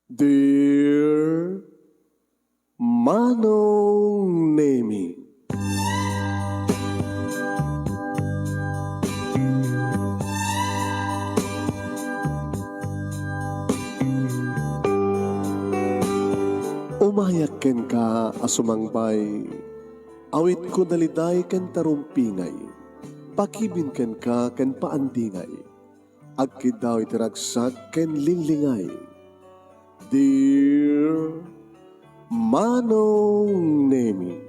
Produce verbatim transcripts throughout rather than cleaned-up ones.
Dear Manong Nemi. Umayak kenka a sumangpay, awitko daliday ken tarumpingay, pakibin kenka ken paandingay. Agkiddaw iti ragsak ken linglingay. Dear Manong Nemi,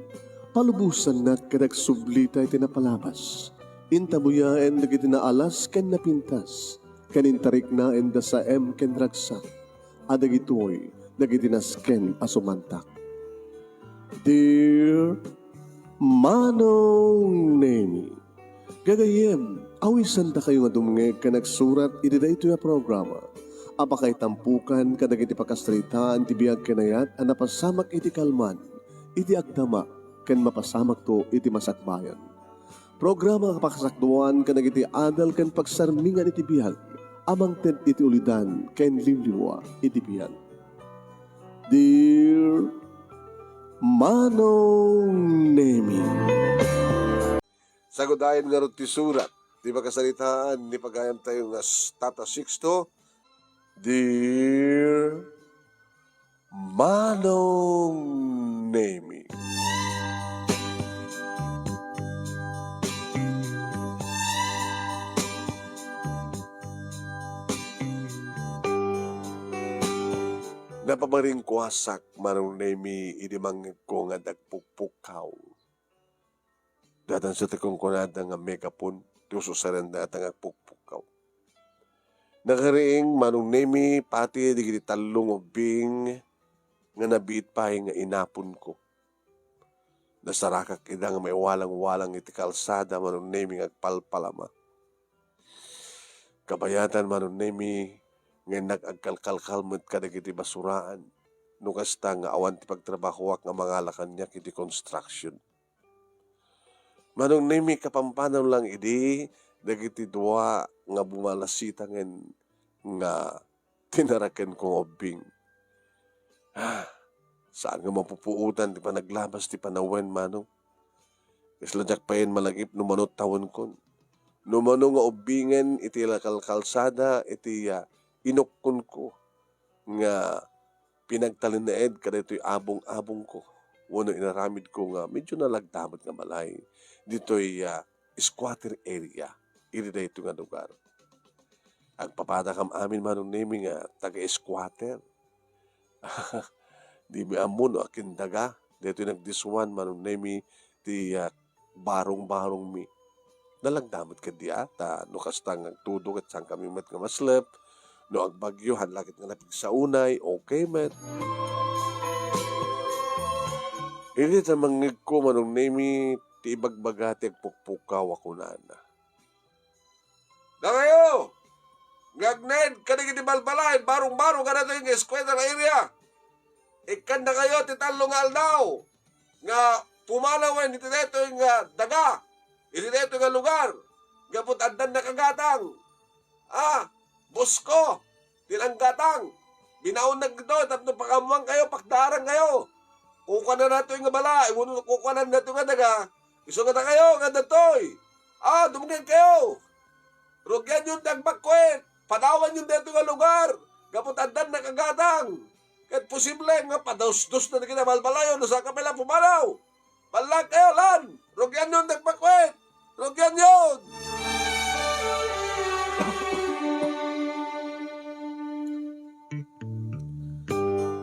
palubosannak ket agsublita iti napalabas. Intabuyaen dagiti naalas ken napintas, ken intariknaen da saem ken ragsak, a dagitoy dagiti nasken a sumantak. Dear Manong Nemi, gagayyem, awisandakayo nga dumngeg ken agsurat iti daytoy a programa a pakaitampokan kadagiti pakasaritaan ti biag ken ayat a napasamak iti kalman, iti agdama, ken mapasamakto iti masakbayan. Programa a pakasakduan kadagiti adal ken pagsarmingan iti biag a mangted iti ulidan ken liwliwa iti biag. Dear Manong Nemi. Sagudayen ngarud ti surat ti pakasaritaan ni pagayamtayo nga s-, Tata Sixto, Dear Manong Nemi. Napabaringkuasak, Manong Nemi, idi mangngegko nga agpukpukkaw. Dadansa ti kunkunada nga megaphone, ti ususarenda ata nga agpukpukkaw. Nakariing, Manong Nemi, pati dagiti tallo nga ubbing nga nabiit pay nga inaponko. Nasarakak ida nga maiwalang-walang iti kalsada, Manong Nemi, nga agpalpalama. Kabayatan, Manong Nemi, nga innak agkalkalkal met kadagiti basuraan, no kasta nga awan ti pagtrabahoak nga mangala kaniak iti construction. Manong Nemi, kapampanaw lang idi dagiti dua nga bumalasita ngen nga tinarakenko nga ubbing. Ah, saan nga mapupuotan ti panaglabas ti panawen, Manong? Kasla diak payen malagip no mano tawenkon. No mano nga ubbingen iti kalkalsada iti, ah, inukkonko nga pinagtalinaed kadaytoy abong-abongko wenno inaramidko nga medyo nalagda met nga balay ditoy, ah, squatter area iti daytoy nga lugar. Agpapadakam amin, Manong Nemi, nga taga-squatter. Dimi ammo no akin daga daytoy nagdisuan, Manong Nemi, ti, ah, barong-barongmi. Nalagda met kadi, ah, ta no kasta nga agtudo ket saankami met nga maslep. No agbagyo, haan la ket nga napigsa unay, okay met. Idi ta mangngegko, Manong Nemi, ti ibagbaga ti agpukpukkaw a kunana. Dakayo nga agnaed kadagiti balbalaen, barong-barong kadagitoy nga squatter area. Ikkandakayo ti tallo nga aldaw nga pumanawen iti daytoy nga daga, iti daytoy nga lugar, gapu ta addan nakagatang. Ah, bosko, ti nanggatang. Binaonnak ditoy tapno pakaammoankayo, pakdaarangkayo. Kukuanan daytoy nga balay, wenno kukuanan daytoy nga daga. Isu nga dakayo nga daytoy. Ah, dumngegkayo. Rugianyon ti agpakkuit. Panawanyon daytoy nga lugar. Gapu ta addan nakagatang. Ket posible nga padusdusna dagiti balbalayo no saanka pay la pumanaw. Ballakayo lan. Rugianyon ti agpakkuit. Rugianyon.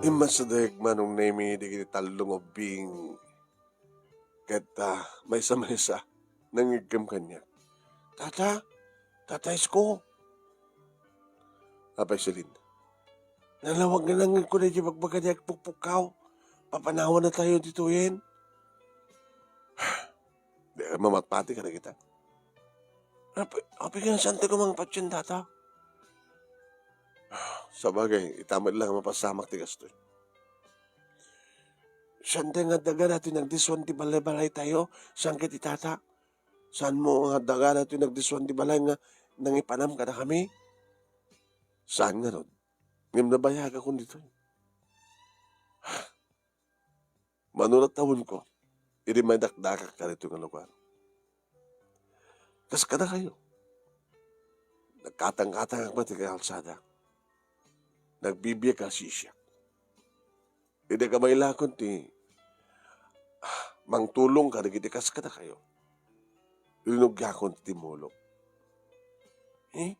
Immasideg, Manong Nemi, dagiti tallo nga ubbing. Ket, ah, maysa-maysa, nangngegkem kaniak. "Tata, Tata Isko." Apay, Celine? "Nalawag nga nangngegko daydi bagbaga ti agpukpukkaw. Papanawannatayo ditoyen." "Di ka mamatpati kadagita?" "Apay, apay nga saantayo nga mangpatien, Tata?" "Sabagay, ita met la nga mapasamak ti gastoy." "Saantayo nga adda gana ti nagdisuan ti balay-balaytayo, saan ket ti Tata? Saanmo nga adda gana ti nagdisuan ti balay nga nangipanam kadakami?" "Saan ngarud? Ngem nabayagakon ditoy. Mano la tawenko, idi maidakdakak kadaytoy nga lugar. Kas kadakayo, nagkatangkatangak met iti kalsada. Nagbibiag a sisiak. Idi kabaylakon ti, ah, mangtulong kadagiti kas kadakayo, rinugiakon ti timmulok. Eh?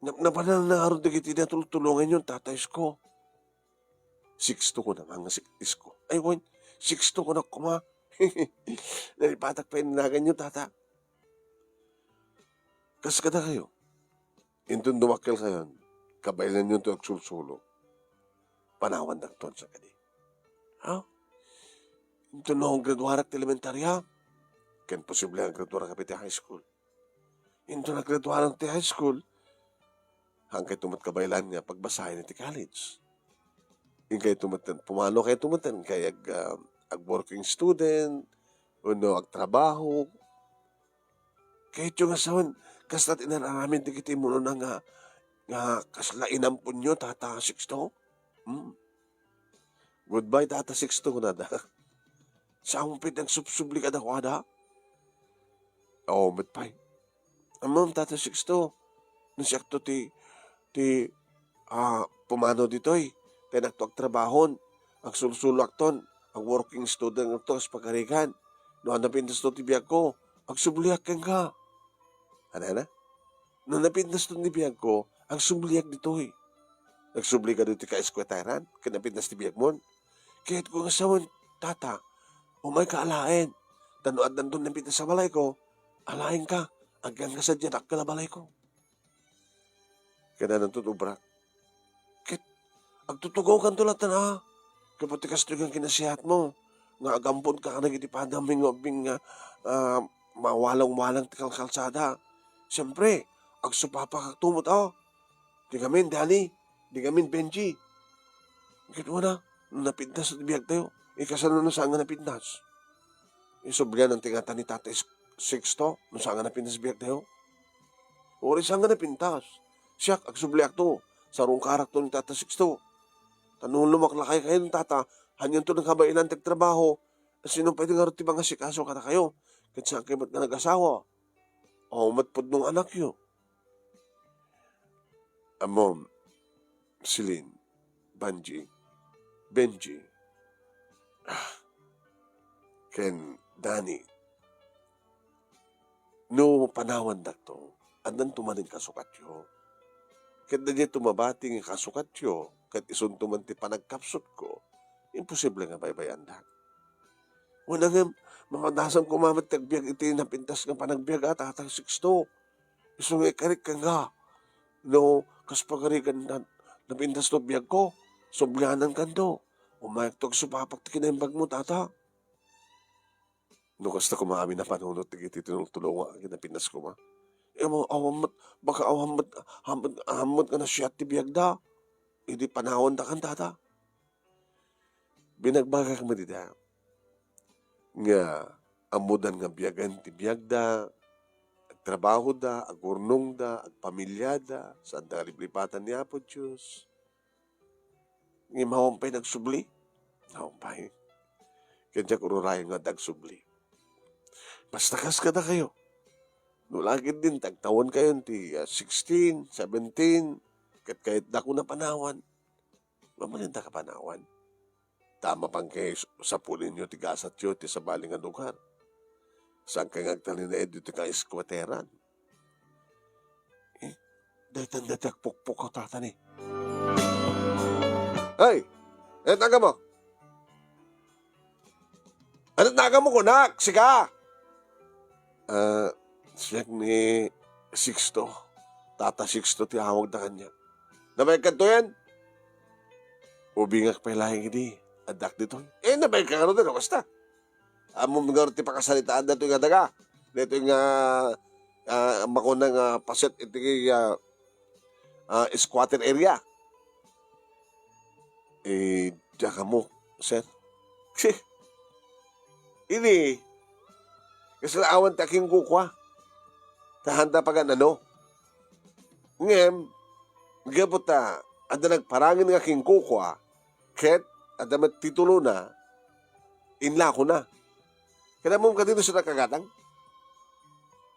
Nap-, napanan na ngarud dagiti natultulonganyo, Tata Isko. Sixto kuna, nga Sixto. Ay, wen, Sixto kuna koma. Nalipatak pay naganyo, Tata. Kas kadakayo, inton dumakkelkayon, kabaylannanto agsulsulo. Panawandakton sa kadi. Ha? Inton no, graduarak ti elementarya, ken posible nga graduarak iti high school. Inton naggraduaran ti high school, haankayto met kabaylan nga pagbasaen iti college. Inkayto met, pumano kayto met, inkay ag, ah, ag-working student, wenno agtrabaho. Kayatyo nga sawen, kasta ti inar-aramid dagiti immunona nga, nga kasla inamponyo, Tata Sixto? Hmm. Goodbye, Tata Sixto, kunada. Saan pay ti agsubsubli kadakuada? Oo, met pay. Ammom, Tata Sixto, no siakto ti, ti, ah, pumano ditoy, ta inakto agtrabahon, agsulsuloakton, ag-working student akto kas pagarigan. No napintasto ti biagko, agsubliak kenka. Ano, ano? No napintasto ti biagko, agsubliak ditoy. Agsubli ka ditoy ka eskwelaran, ken napintas ti biagmon. Kayatko nga sawen, Tata, umayka alaen. Ta no addanton napintas a balayko, alaenka, agyanka sadiay dakkel a balayko. Ket addanton obrak. Ket agtutugawkanto latta, a. Gapu ti kastoy nga kinasiatmo, nga agampodka kadagiti padam nga ubbing nga, ah, mawalangwalang ti kalkalsada. Siempre, agsupapakakto met, a. Di ngamin, Danny. Di ngamin, Benji. Ket wana, no napintas ti biagtayo, ikasano no saan nga napintas? Isublian ti ingatan ni Tata Is-, Sixto, no saan nga napintas biagtayo? Uray saan nga napintas. Siak, agsubliakto. Sarungkarakto ni Tata Sixto. Ta no lumaklakay kayo ni Tata, hanyanto nagkabaelan ti agtrabaho. Sino pay ti ngarud ti mangasikaso kadakayo? Ket saan kayo met nga nag-asawa? O, met pudno nga anakyo. Ammom, Celine, Banji, Benji, ah, ken Danny, no panawandakto, addanto manen kasukatyo. Ket daytoy mabati nga kasukatyo, ket isunto man ti panagkapsutko, imposible nga baybay-andak. Wen, ngem, mapadasam koma met ti agbiag iti napintas nga panagbiag, a, Tatang Sixto. Isu nga ikarik kenka, no, kas pagarigan na, napintas to biagko, sublianankanto. Umayakto agsupapak ti kinaimbagmo, Tata. No kasta koma amin a panunot dagiti tinultulongak ket napintas koma. Amo, awan met, baka awan met, awan met, awan met nga nasiat ti biagda. Idi panawandakan, Tata. Binagbagak met ida nga ammodan nga biagen ti biagda, agtrabahoda, agurnongda, agpamiliada, saanda nga liplipatan ni Apo Dios. Ngem awan pay nagsubli? Awan pay. Ket diak ururayen nga adda agsubli. Basta kas kadakayo, no lagidin ti agtawenkayon ti, ah, sixteen, seventeen, ket kayatdakon a panawan, mabalindak a panawan. Ta mapan kay sapulinyo ti gasatyo iti sabali nga lugar. Saan kay nga agtalinaed ditoy nga eskuateran? Eh, daytan dayta agpukpok a tatani. Hey! Ano tangka mo? Ano tangka mo, kunak? Sika? Ah, siak ni Sixto. Tata Sixto ti awagda kaniak. Nabayag kadto yan? Ubingak pay laeng idi. Addak ditoy. Eh, nabayag ka nga ron, basta. Ammom nga ti pakasaritaan datoy nga daga. Datoy nga, ah, makuna nga paset iti, ah, ah, squatter area. Eh, diak ammo, sir. Ini, kasla awan ti akinkukua. Ta haanda pagan-ano. Ngem, gapu ta adda nagparangin nga akinkukua, ket adda met titulona, Inlakona. Ket ammom kadin isu nakagatang?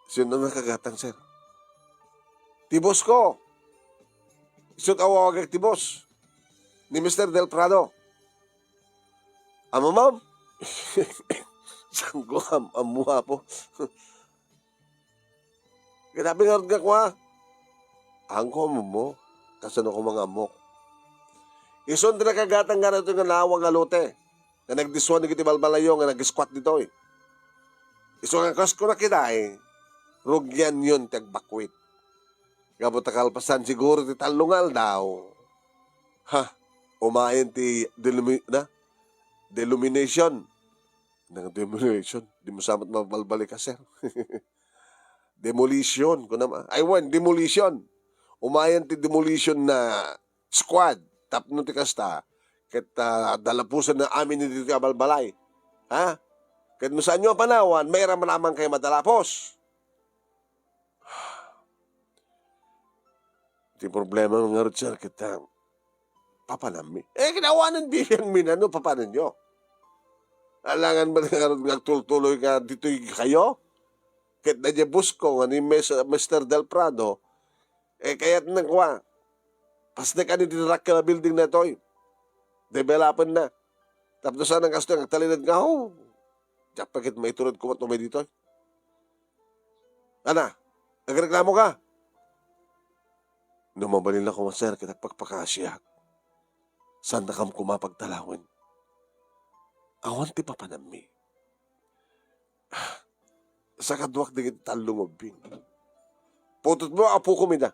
Sino nakagatang, sir? Ti boss ko. Isu ti awawagek ti boss. Ni Mister Del Prado. Ammom? Saan ko am-, ammo, apo? Ket apay ngarud nga kua? Saan ko ammo? Kasano koma nga ammok? Isu ti nakagatang nga daytoy nga naawag a lote nga nagdiswan dagiti balbalayo nga nag-squat ditoy. Isu nga kas ko nakita, eh, rugianyon ti agbakwit. Gapu ta kalpasan siguro ti tallo nga aldaw. Ha, umayen ti delumi-, na? Delumination. Nang delumination. Di mo sa met mabalbalikas, sir. Demolition, kunam-, ay, wen, demolition. Umayen ti demolition na squad. Tapno ti kasta, ket, ah, dalapusan na amin ditoy a balbalay. Ha? Ket no saanyo a panawan, mairamraman kayo madalapos. Ti problema ngarud, sir, ket, ah, papananmi. Eh, kinawanan bibiangmi na, no, papananyo? Alangan man ngarud nga agtultuloy nga ditoy kayo? Ket daydiay boss ko nga ni Mes-, Mister Del Prado, eh, kayatna nga kua, pasnek ani ti dakkel a building daytoy. Developen na. Tapno saan nga kastoy, agtalinaed nga, oh, diak pa ket maiturod koma umay ditoy. Ana, agreklamo ka? No mabalin la koma, sir, ket agpakpakasiak. Saannakam koma pagtalawen. Awan ti papananmi. Sakaduak dagiti tallo nga ubbing. Putotmo, apokom ida.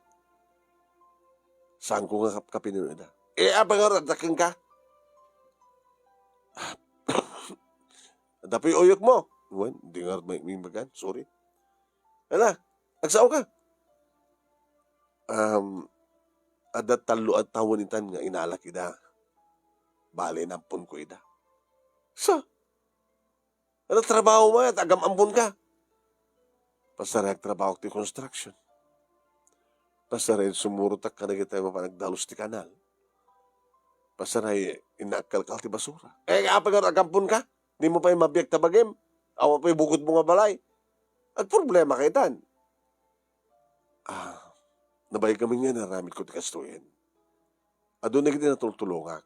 Saanko nga kap-, kapinun ida. Eh, apay ngarud, adda kenka? Adda pay uyekmo? Wen, di ngarud may, may magan. Sorry. Ala, agsao ka. Um, adda tallo a tawen itan nga inalak ida. Bale, inamponko ida. Sa? Ano trabaho mo? Agam-ampon ka. Pasarag trabaho ti construction. Pasarag sumurotak kadagiti mapan agdalus ti kanal. Pasarag inakkalkal ti basura. Eh, apay nga agampon ka? Di mo pay mabiag ta bagim? Awan pay bukod mo nga balay? Agproblema ka itan. Ah, nabayag kami nga naramid ko ti kastoyen. Adun dagiti natultulongak.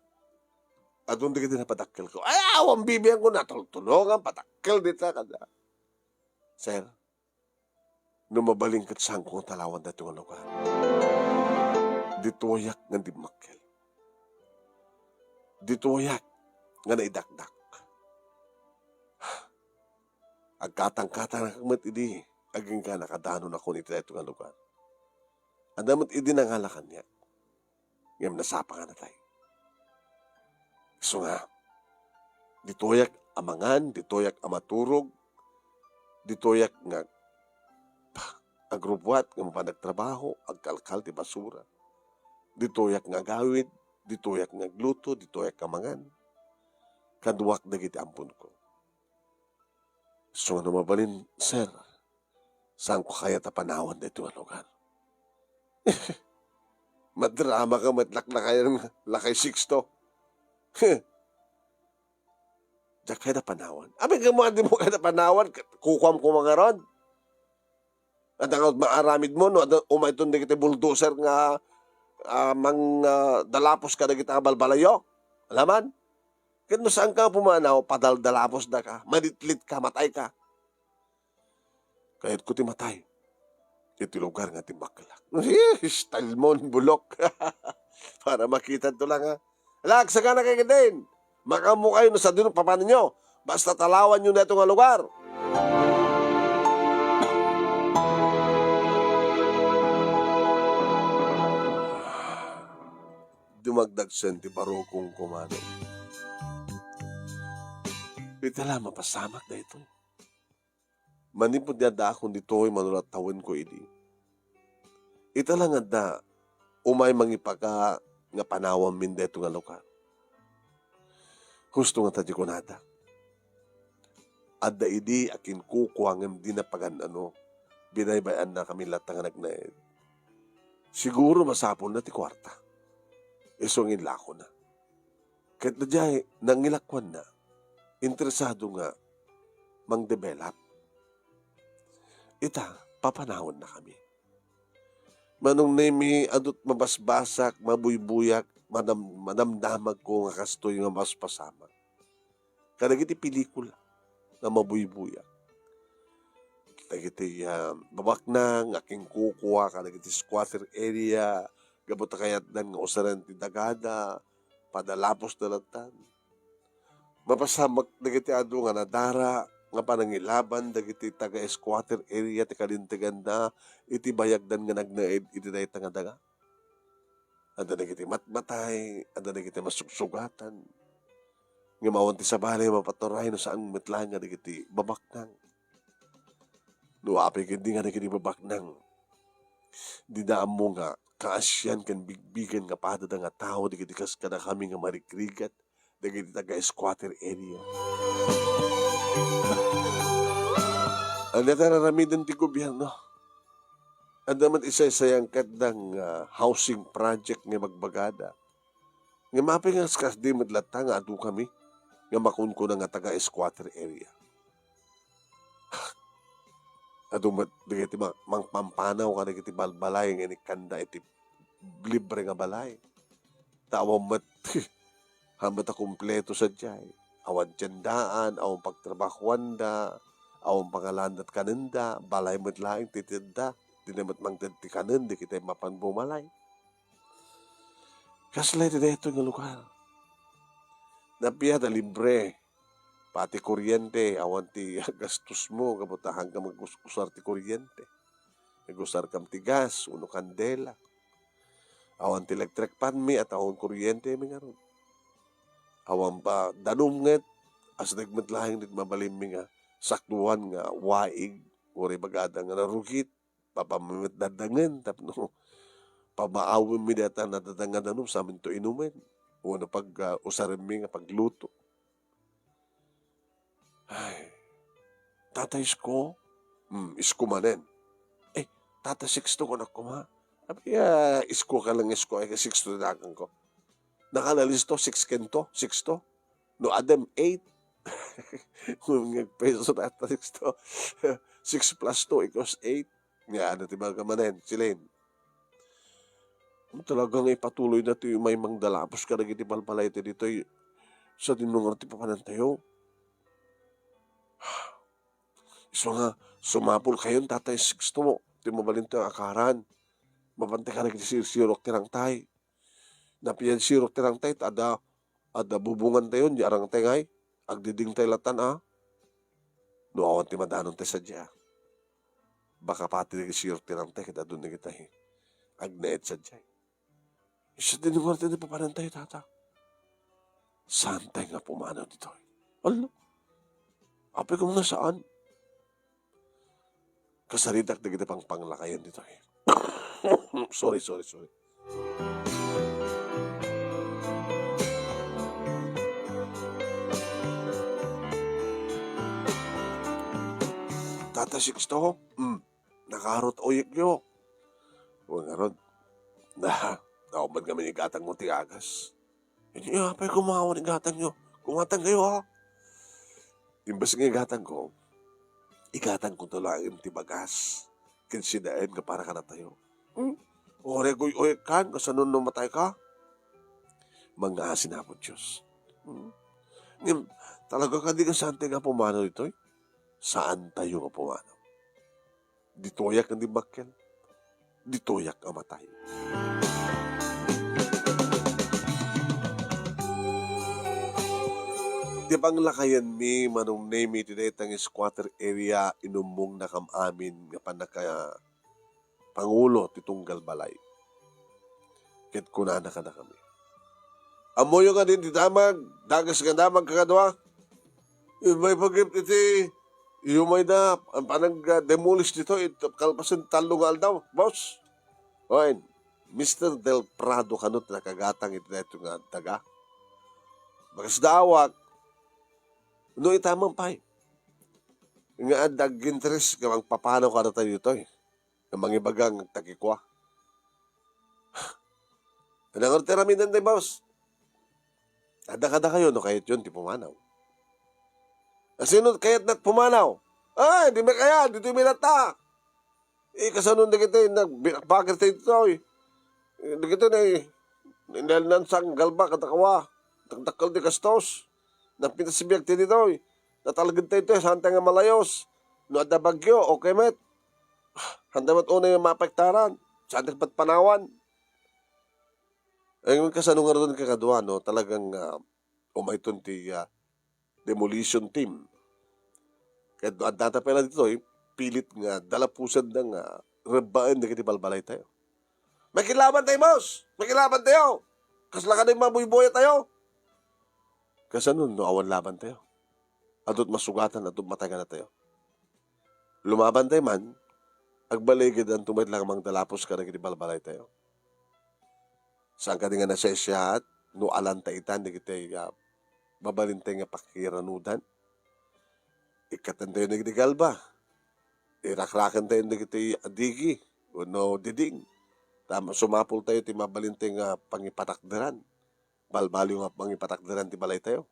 Adun dagiti napadakkelko. Ay, awan bibiangko natultulongan, padakkel dita kada. Sir, no mabalin ket saanko nga talawan daytoy nga lugar. Ditoyak nga dimmakkel. Ditoyak nga naidakdak. Agkatangkatangak met idi agingga nakadanonakon iti daytoy nga lugar. Adda met idi nangala kaniak. Ngem nasapa nga natay. Isu nga, ditoyak a mangan, ditoyak a maturog, ditoyak nga agrubuat nga mapan agtrabaho, agkalkal ti basura. Ditoyak nga agawid, ditoyak nga agluto, ditoyak nga mangan. Kaduak dagiti amponko. Isu nga no mabalin, sir, saanko kayat a panawan daytoy nga lugar. Madrama ka met laklakayan nga lakay Sixto. Diak kayat a panawan. Apay nga mo, di mo kayat a panawan, kukuam ko mangaron. Adda nga maaramid mo, no? Adda umayton dagiti bulldozer nga, ah, mang, ah, dalapos kadagiti nga balbalayo. Alaman? Ket no saanka nga pumanaw, padaldalaposda ka, manitlit ka, matay ka. Kayatko ti matay iti lugar nga dimmakkelak. Style mo, bulok. Para makita to lang, ha. Ala, agsagana kayo ketdin. Makaammo kayo no sadino papanenyo. Basta talawanyo na ito nga lugar. Dumagdagsen ti barukong kumano. Ita la, mapasamak daytoy. Manipud nga addaakon ditoy, mano la tawenko idi. Ita la nga adda umay mangipaka nga panawanmin daytoy nga lugar. Husto nga ta di kunada. Adda idi a kinkukua ngem dina pagan-ano, binaybay-annakami latta nga nagnaed. Siguro masapulna ti kuarta. Isu nga inlakona. Ket daydiay, nangilakuanna. interesado nga mangdevelop. Ita, papanawennakami. Manong Nemi, adu't mabasbasak, mabuybuyak, madam-, madamdamagko nga kastoy nga mapaspasamak kadagiti pelikula nga mabuybuyak. Dagiti, ah, babaknang nga kinkukua kadagiti squatter area, gapu ta kayatdan nga usaren ti dagada, padalapos da lattan. Mapasamak dagiti adu nga nadara nga panangilaban dagiti taga-squatter area ti kalinteganda iti bayagdan nga nagnaed iti dayta nga daga. Adda dagiti matmatay, adda dagiti masugsugatan. Ngem awan ti sabali mapaturay no saan met laeng nga dagiti babaknang. No apay ketdi nga dagiti babaknang, dida ammo nga kaasian ken bigbigen nga padada nga tao dagiti kas kadakami nga marigrigat dagiti taga-squatter area. Ania ti ar-aramiden ti gobierno? Adda met isaysayangkatda nga housing project nga ibagbagada. Ngem apay nga kas-, kasdi met latta nga adukami nga makunkuna nga taga-squatter area? Adu met dagiti ma-, mangpampanaw kadagiti balbalay nga inikkanda iti libre nga balay. Ta awan met, haan met a kumpleto sadiay. Awan tiendaan, awan pagtrabahuanda, awan pangalandat kanenda, balay met laeng ti itedda. Dina met mangted ti kanen, dagiti mapan bumalay. Kasla iti daytoy nga lugar. Napia ta libre. Pati kuryente, awan ti gastusmo, gapu ta haan ka mag-us-usar ti kuryente. Nag-usar kam ti gas, wenno kandela. Awan ti electric fan mi, at awan kuryente mi ngarud. Awan pa danum nget, asdeg met laeng dit mabalinmi nga sakduan nga waig, uray bagada nga narugit, papammet dadangen tapno pamaawenmi dayta nadadang nga danum sa aminto inumen, wenno pag, ah, usarenmi nga pagluto. Ay, Tata Isko? Hmm, Isko manen. Eh, Tata Sixto kunak koma. Apay, ah, Isko ka lang, Isko, ay, Sixto ti daganko. Nakalalisto, six kento, Sixto. No adem, eight. Ngem nagpeso, Tata Sixto. Six plus two equals eight. Nga, ano ti baga manen, Celine? Talaga nga ipatuloy na ti umay mangdalapos kadagiti balbalay ti ditoy sa dinungar ti papanantayo. Isu nga, sumapul kayon, Tatay Sixto, ti mabalintayo a karan. Mapantay kadagiti sirsirok ti rangtay. Napian sirok ti rangtay, ta adda, adda bubungantayon, di arangtay ngay, agdidingtay latan a. No awan ti madanontayo sadiay. Baka pati dagiti sirok ti rangtay, ket adun dagiti agnaed sadiay. Isu ti nungarten ti papanantayo, Tata. Saantay nga pumanaw ditoy. Ala, apay koma nga saan? Kasaritak dagiti pangpanglakayen ditoy. Sorry, sorry, sorry. Tata Sixto, hmm, nakarot uyekyo. Wen ngarud, na, naubad kami ni gatangmo ti agas. Ania, apay koma awan igatangyo? Kumatang kayo, ha? Imbes nga igatangko, igatangko to laeng ti bagas ken sinaen nga para kadatayo. Hmm? Uray aguy-uyekkan, kasano no matayka? Mangngaasin Apo Dios. Hmm? Ngem, talaga kadi nga saantayo nga pumanaw ditoy? Saantayo nga pumanaw. Ditoyak nga dimbakkel. Ditoyak a matay. Ti panglakayenmi, Manong Nemi, iti dayta nga squatter area, inummongna kam amin nga pannaka-, pangulo ti tunggal balay. Ket kunana kadakami, "Ammoyo nga din ti damag, dakes nga damag kakadua? Immay pagip iti, immay da, ang panag-, ah, demolish dito, it-, kalpasen tallo nga aldaw, boss." Oy, Mister Del Prado kano ti nakagatang iti daytoy nga daga. Bakas daawak, no itaman pay nga adda aginteres nga mangpapanaw kadatayo toy. Nga mangibaga nga agtakikua. Nangaro ti aramiden, day boss? Adda kadakayo no kayatyon ti pumanaw. Asino kayatna ti pumanaw? Ay, di mi kayat, ditoy mi latta. Eh, kasano dagiti nagbinakbakit ditoy? Eh, dagiti na, eh, inalnan sang galba kadakawa. Dakdakkel ti gastos. Napintas biag ti ditoy. Natalged tayo ditoy, saan tayo nga malayos? No adda bagyo, okay met. Saan tayo met unay nga maapektaran? Saan tayo met panawan? Ay, kasano nga ron kakadua, no? Talagang, ah, umayton ti, ah, demolition team. Ket no addata pay la ditoy, pilit nga dalapusen da nga rebbaen dagiti balbalay tayo. Makilaban tayo, boss! Makilaban tayo! Kasla kadi mabuybuya tayo! Kasano no awan laban tayo? Adut masugatan, adut matay kada tayo. Lumaban tayo man, agbaligid anto met lang mangdalapos kadagiti balbalay tayo. Saan kadi nga nasisiaat no alan ta itan dagiti, ah, mabalin tayo nga pakiranudan? Ikkaten tayo dagiti galba. Irakraken tayo dagiti adigi wenno diding. Tam-, sumapul tayo ti mabalin tayo nga pangipatakderan. Balbaliw nga pangipatakderan ti balay tayo.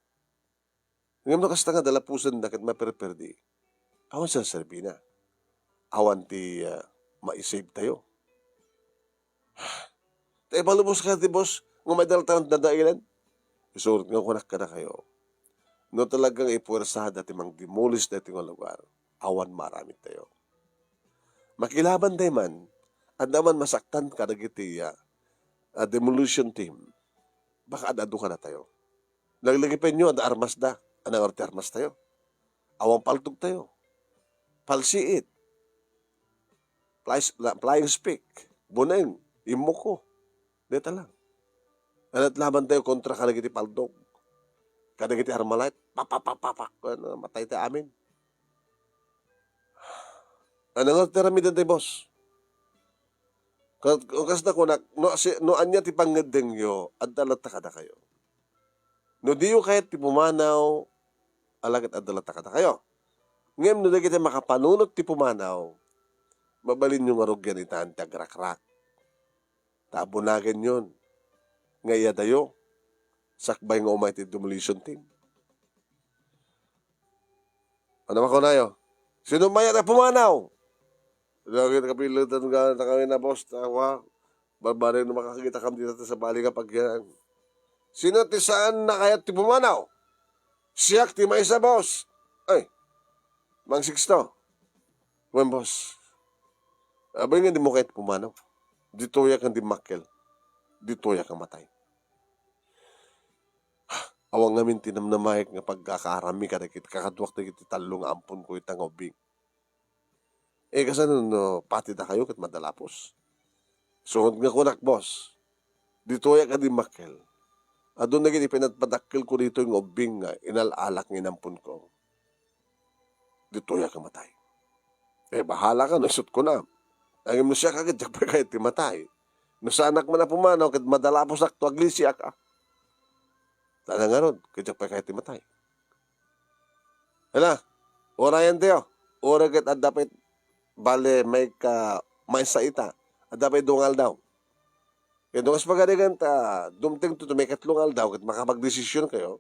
Ngem no kasta nga dalapusen da ket maperperdi, awan ti serbina. Awan ti, ah, maisave tayo. Ti ipalubos kadi, boss, nga maidaltan dadailan? Isurot nga kunak kadakayo, no talagang ipuersada ti mangdemolish daytoy nga lugar, awan maaramid tayo. Makilaban tayo man, adda man masaktan kadagiti, ah, ah, demolition team, baka ad-adu kadatayo. Laglagipenyo, adda armas da. Ania ngarud ti armas tayo? Awan paltog tayo. Palsiit. Fly-, la-, flying stick. Buneng. Immuko. Deta lang. Ania ti laban tayo kontra kadagiti paltog? Kadagiti Armalite? Papapapapak. Ano, matay tayo amin. Ania ngarud ti aramiden tayo, boss? Ka-, kasta kunak, no, si, no ania ti pangngeddengyo, adda latta kadakayo. No diyo kayat ti pumanaw, ala ket adda latta kadakayo. Ngem no dagiti makapanunot ti pumanaw, mabalinyo nga rugian itan ti agrakrak. Ta abunagenyon nga iyadayo, sakbay nga umay ti demolition team. Ano makunayo? Sino mayat a pumanaw? Dagiti kapiletan nga ta kami na, boss, ta, wa, barbareng no makakita kam dita ta sabali nga pagyan. Sino ti saan a kayat ti pumanaw? Siak ti maysa, boss. Ay, Mang Sixto. Wen, boss. Abay nga di mo kayat pumanaw. Ditoyak nga dimmakkel. Ditoyak nga matay. Awan ngamin ti namnamaek nga pagkakaarami kadagiti kakaduak dagiti tallo nga amponko ita nga ubbing. Eh, kasano no pati dakayo ket madalapos? Sungot nga kunak, boss, ditoyak a dimmakkel. Adu dagiti pinadpadakkelko ditoy nga ubbing nga inal-alak nga inamponko. Ditoyak a matay. Eh, bahala ka no isut' kunam. Ngem no siak a ket diak pay kayat ti matay. No saanak man a pumanaw ket madalaposak to aglisiak a. Ta ania ngarud, ket diak pay kayat ti matay. Hala, urayan tayo. Uray ket adda pay bale maika-, maysa ita. Adda pay dua nga aldaw. Ket no kas pagarigan ta dumteng to, to maikatlo nga aldaw ket makapagdesisyon kayo,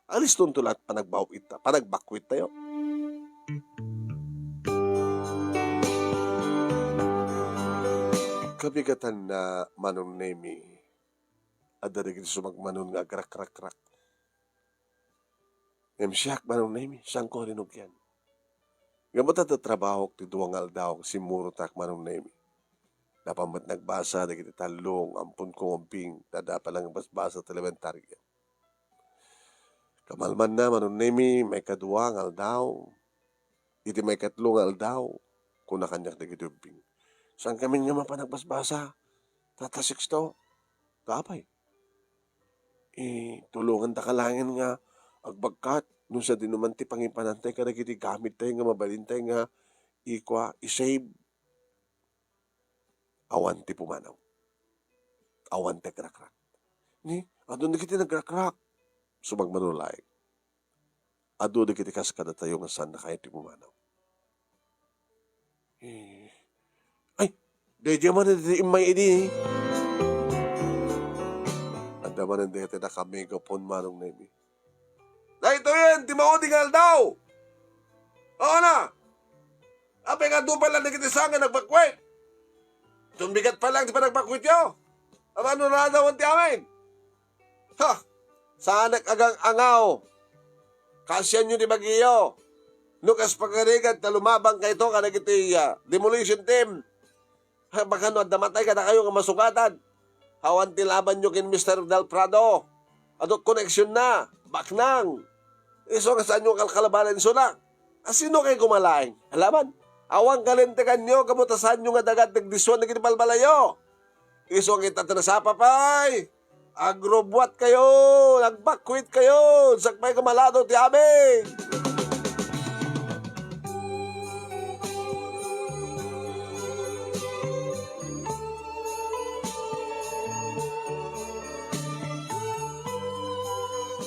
alistonto laeng panagbaw-it ta, panagbakwit tayo. Kabigatan na, Manong Nemi, adda dagiti sumagmanon nga agrakrakrak. Ngem siak, Manong Nemi, saanko a rinugian. Ngem ta trabahok ti dua nga aldaw, simmurotak, Manong Nemi. Napan met nagbasa dagiti tallo nga amponko nga ubbing, ta adda pay lang basbasa ti elementaria. Kamalmanna, Manong Nemi, maikadua nga aldaw, iti maikatlo nga aldaw, kuna kaniak dagiti ubbing, "Saan kami nga mapan agbasbasa, Tata Sixto?" "Apay?" "Eh, tulongandaka laengen nga agbagkat no sadino man ti pangipanantayo kadagiti gamittayo nga mabalintayo nga ikua, i-save." Awan ti pumanaw. Awan ti agrakrak. Ni, adu dagiti nagrakrak. Sumagmano laeng. Adu dagiti kas kadatayo nga saan a kayat ti pumanaw. Eh, ay, daydiay manen ti immay idi. Adda manen dayta nga kamegapon, Manong Nemi. Daytoyen ti maudi nga aldaw! Oo na! Apay nga adu pay lang dagiti saan nga nagbakwit? Tumbigat pay lang ti panagbakwityo. Amano nadawan ti amin? Ha! Saanak agang-angaw. Kaasianyo ti bagiyo. No kas pagarigan ta lumabang kayto kadagiti, ah, demolition team. Ha, baka no adda matay kadakayo nga masugatan. Awan ti labanyo ken Mister Del Prado. Adu koneksionna, baknang. Isu nga saanyo kalkalabanan isu na. A, sino kay kumalaeng? Alaman, awan kalinteganyo, gapu ta saanyo nga daga ti agdissuan dagiti balbalayyo. Isu nga ita ti nasapa pay. Agrubbuat kayo! Nagbakwit kayo! Sakbay kumalado ti amin!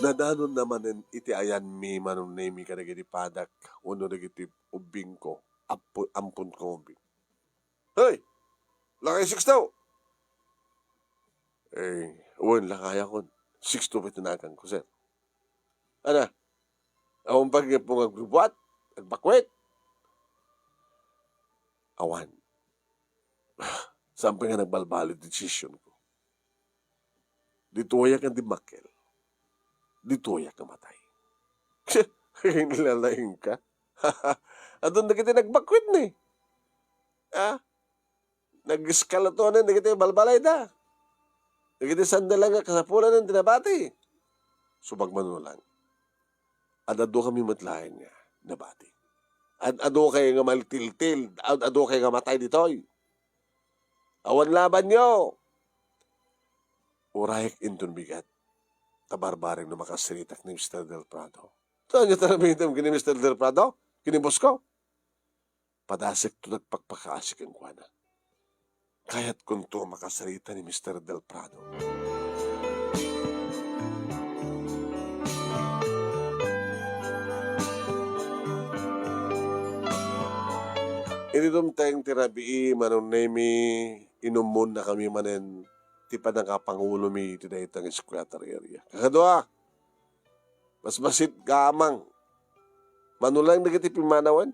Nadanon na manen iti ayanmi, Manong Nemi, kadagiti padak wenno dagiti ubbingko, ampo-, amponko nga ubbing. Hoy! Lakay Sixto! Eh, wen, lakayakon. Sixto pay ti naganko, sir. Ana, awan pay nga agrubuat, agbakwit? Awan. Saan pay nga nagbalbaliw ti desisionko. Ditoyak nga dimmakkel. Ditoyak nga matay. Lalaingka. Adun dagiti nagbakwit ni. Ah? Nag-eskalatonen dagiti balbalayda. Dagiti sanda lang nga kasapulanen ti nabati. Subagmano lang. Ad-adu kami met laeng nga nabati. Ad-adu kay nga maltiltil, ad-adu kay nga matay ditoy. Awan labanyo. Urayek inton bigat. Ta barbareng no makasaritak ni Mister Del Prado. Saan nga taramitem ken ni Mister Del Prado? Ken ni boss ko? Padasekto nagpakpakaasi kenkuana. Kayatkonto a makasarita ni Mister Del Prado. Idi dumteng ti rabii, Manong Nemi, inummonnakami manen ti pannakapangulomi iti dayta nga squatter area. Kakadua, basbasit, gaamang. Mano lang dagiti pimmanawen?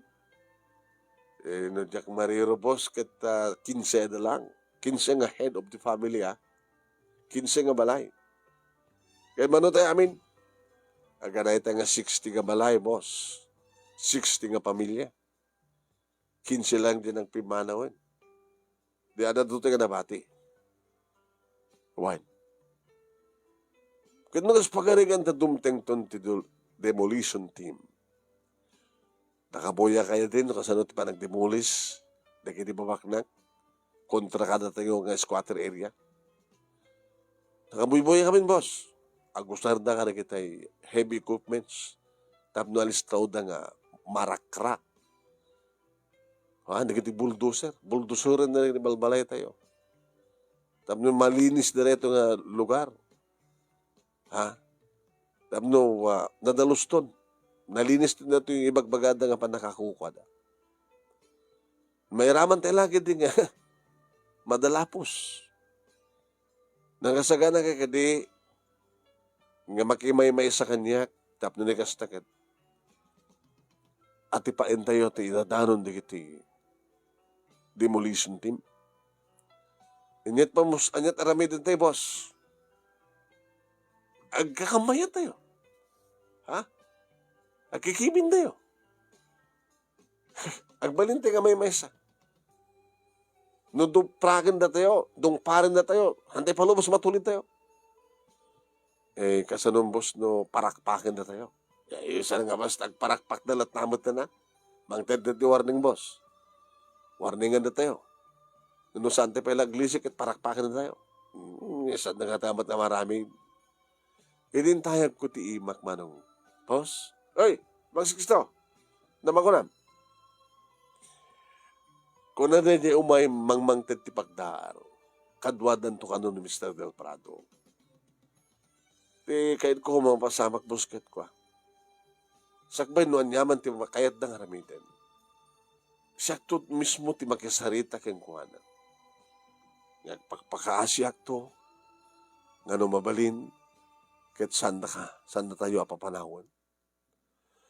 Eh, no diak mariro, boss, ket, ah, kinse da lang. Kinse nga head of the family, ah. Kinse nga balay. Kay mano tayo amin? Aganay tayo nga sixty nga balay, boss. Sixty nga pamilya. Kinse lang di nagpimmanawen. Di adda dutay nga nabati. Wen. Ket no kas pagarigan ta dumtengton ti dul-, demolition team. Nakabuya kayo din no kasano ti panagdemolis dagiti babaknang kontra kadatayo nga squatter area. Nakabuybuya kami, boss. Agusarda kadagitay heavy equipments tapno alistaoda nga marakrak. Ha, dagiti bulldozer. Bulldozeren da dagiti balbalay tayo. Tapno malinis da dayto nga lugar. Ha? Tapno, ah, nadaluston. Nalinis ti daytoy ibagbagada nga pannakakukuada. Mairaman tayo lagi di nga madalapos. Nakasagana kay kadi nga makimaymaysa kaniak tapno ni kasta ket atipaentayo ti idadanon dagiti demolition team. Inyat pa mus-, inyat aramiden tayo, boss. Agkakamayan tayo. Ha? Agkikibin tayo. Agbalin tayo nga maymaysa. No dupragen datayo, dungparen datayo, hantay palubos matulid tayo. Eh, kasano, boss, no parakpaken datayo? Eh, saan nga basta agparakpak da latta met na? Mangted ti warning, boss. Warningan datayo. No saan tayo pay la aglisik ket parakpaken datayo. Hmm, saan nga tayo met nga marami. Idintayag ko ti imak, Manong. Boss? Oy, Mang Sixto! Namakunam? Kuna daydi umay mangmangted ti pagdaar. Kaduadanto kano ni Mister Del Prado. Ti kayatko mapasamak, boss, ket kua. Sakbay no aniaman ti makayatda nga aramiden. Siakto mismo ti makisarita kenkuana. Nga agpakpakaasiakto, nga no mabalin, ket sanda ka, sanda tayo a papanawen.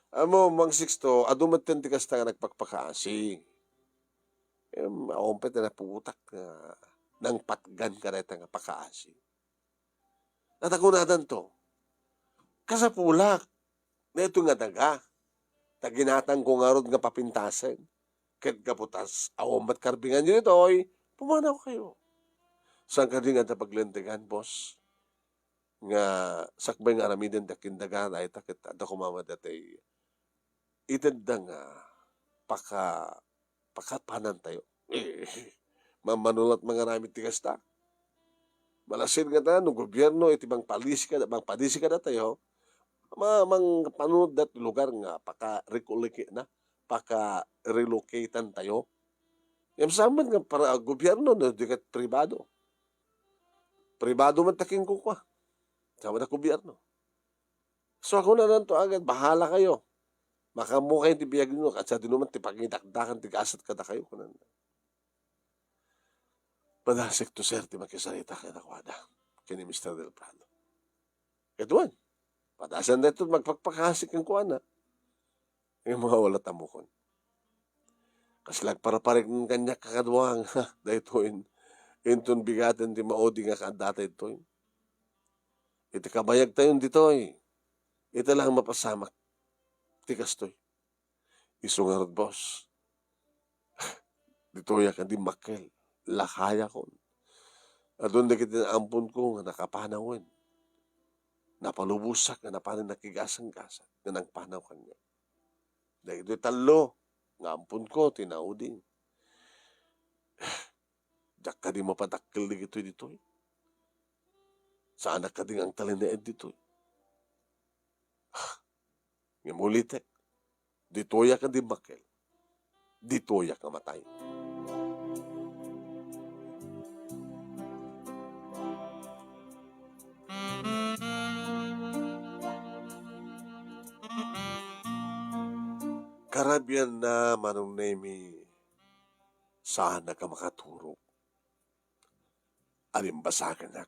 Ammom, Mang Sixto, adu metten ti kasta nga nagpakpakaasi. Em, awan pay ti naputak nga nangpatgan kadayta nga pakaasi. Ata kunadanto, "Kasapulak, daytoy nga daga, ta ginatangko ngarud nga papintasen, ket gapu ta awan met karbinganyo ditoy, pumanawkayo." Saan kadi nga adda paglintegan, boss? Nga sakbay nga aramiden ti akindaga dayta ket adda koma met daytoy itedda nga paka-, pakapanantayo. Eh, mamano la't mangaramid ti kasta? Malaksid ngata no gobierno iti mangpalisi kada-, mangpadisi kadatayo, ma-, mangpanunotda ti lugar nga paka-relocate na, paka-relocateantayo. Ngem saan met nga para gobierno no di ket pribado? Pribado man ta ken kukua. Saan met a gobierno? So, ako na lang to agad, bahala kayo. Makaammo kayo ti biag nyo, ket sadino man ti pangidakdakan ti gasat kadakayo, kunana. Padasek to, sir, ti makisarita kadakuada, ken ni Mister Del Prado. Ket wen, padasan dayto magpakpakasi kenkuana. Nga mga wala tamukon. Kasla agparapariknam kaniak kakadua nga daytoy, inton bigaten ti maudi nga kaaddata ditoy. Iti kabayagtayon ditoy, ita lang mapasamak ti kastoy. Isu ngarud, boss, ditoyak a dimmakkel, lakayakon. Adun dagiti naamponko nga nakapanawen. Napalubosak nga napanen nakigasanggasat nga nangpanaw kaniak. Dagitoy tallo nga amponko ti naudi. Diak kadi mapadakkel dagitoy ditoy? Saanak kadi nga agtalinaed ditoy? Ngem ulitek, ditoyak a dimmakkel. Ditoyak a matay. Karabianna, Manong Nemi, saanak a makaturog. Alimbasakenak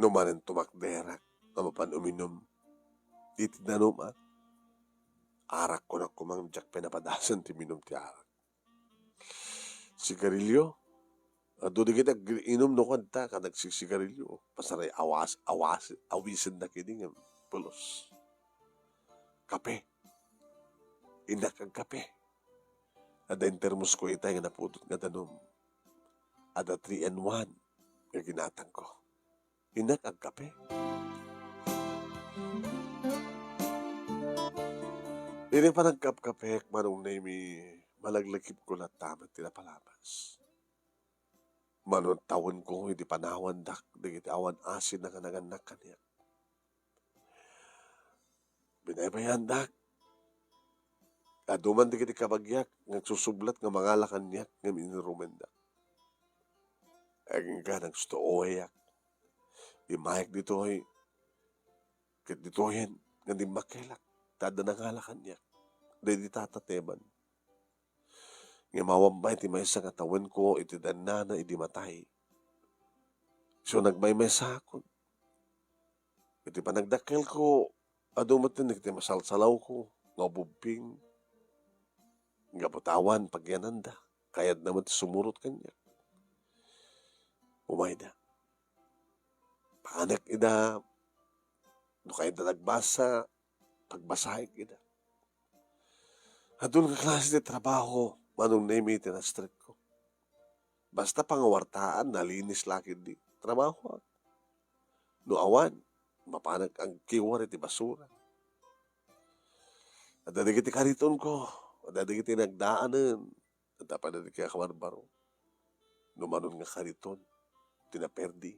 no manen tumakderak a mapan uminum iti danum a arak, kunak koma, diak pay napadasan ti minum ti arak. Sigarilyo? Adu dagiti ag-inum no kanta ket agsigsigarilyo. Pasaray awas, awas, awisennak idi ngem pulos. Kape. Innak agkape. Adda intermosko itay nga napudot nga danum. Adda three in one nga ginatangko. Innak agkape. Idi panagkapkapek, Manong Nemi, malaglagipko latta met ti napalabas. Mano tawenko iti panawandak dagiti awan asin a kanagannak kaniak. Binaybayandak. Adu man dagiti kabagiak nga agsusublat nga mangala kaniak ngem inurumendak. Agingga nagsustoayak. Dimmayak ditoy, ket ditoyen nga dimmakkelak, ta adda nangala kaniak daydi tatateman. Ngem awan pay ti maysa nga tawenko iti dannana idi matay. So, nagmaymaysakon. Iti panagdakkelko, adu met dagiti masalsalawko nga ububbing. Gapu ta awan pagyananda, kayatna met ti sumurot kaniak. Umayda. Paanek ida, no kayatda nagbasa, pagbasaek ida. Adun nga klase ti trabaho, Manong Nemi, ti nastrekko. Basta pangawartaan, nalinis la ketdi. Trabahoak. No awan, mapanak agkiwar iti basura. Adda dagiti karitonko, adda dagiti nagdaanen, adda pay dagiti kabarbaro. No manon nga kariton ti naperdi.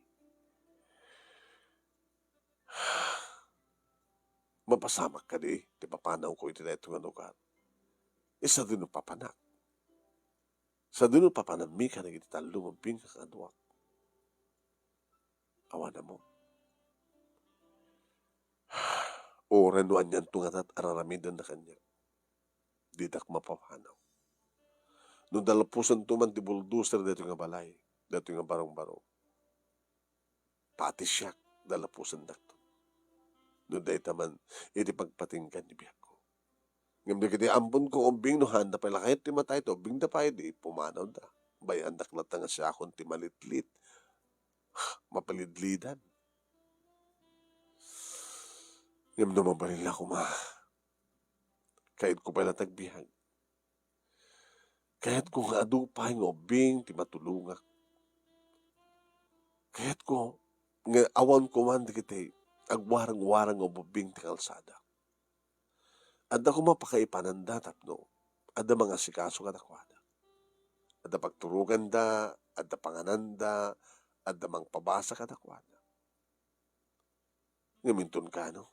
Mapasamak kadi ti papanawko iti daytoy nga lugar? Sadino papanak? Sadino papanammi kadagiti tallo nga ubbing nga kakaduak? Awan ammo. Uray no anianto ngata ti araramidenna kaniak, ditak mapapanaw. No dalpusanto man ti bulldozer daytoy nga balay, daytoy nga barong-barong, pati siak, dalapusandakto. No dayta man iti pagpatingga ni biagko. Ngem dagiti amponko, ubbing no haanda pay la kayat ti matay, ta ubbingda pay idi pumanawda. Bay-andak latta nga siakon ti malitlit, mapalidlidan. Ngem no mabalin la koma, kayatko pay la ti agbiag. Kayatko nga adu pay nga ubbing ti matulongak. Kayatko nga awan koma dagiti agwarang-warang nga ubbing ti kalsada. Adda koma pakaipananda tapno adda mangasikaso kadakuada. Adda pagturoganda, adda pangananda, adda mangpabasa kadakuada. Ngem inton kano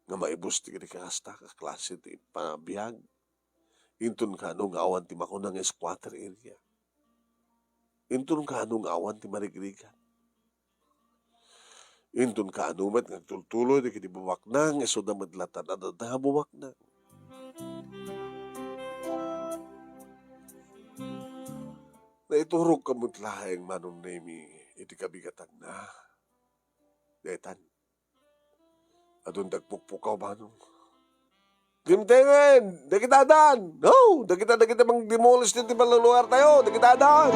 nga maibus ti kasta a klase ti panabiag, inton kano nga awan ti makuna nga squatter area, inton kano nga awan ti marigrigat, inton kano met nga agtultuloy dagiti bumaknang, isuda met latta a dadada a bumaknang. Naiturogka met laeng, Manong Nemi, iti kabigatanna. Daytan, adun dagpukpukaw, Manong. Dimtengen! Dagita adan! No! Dagita, dagita mangdemolish ti, ti panlulugartayo! Dagita adan!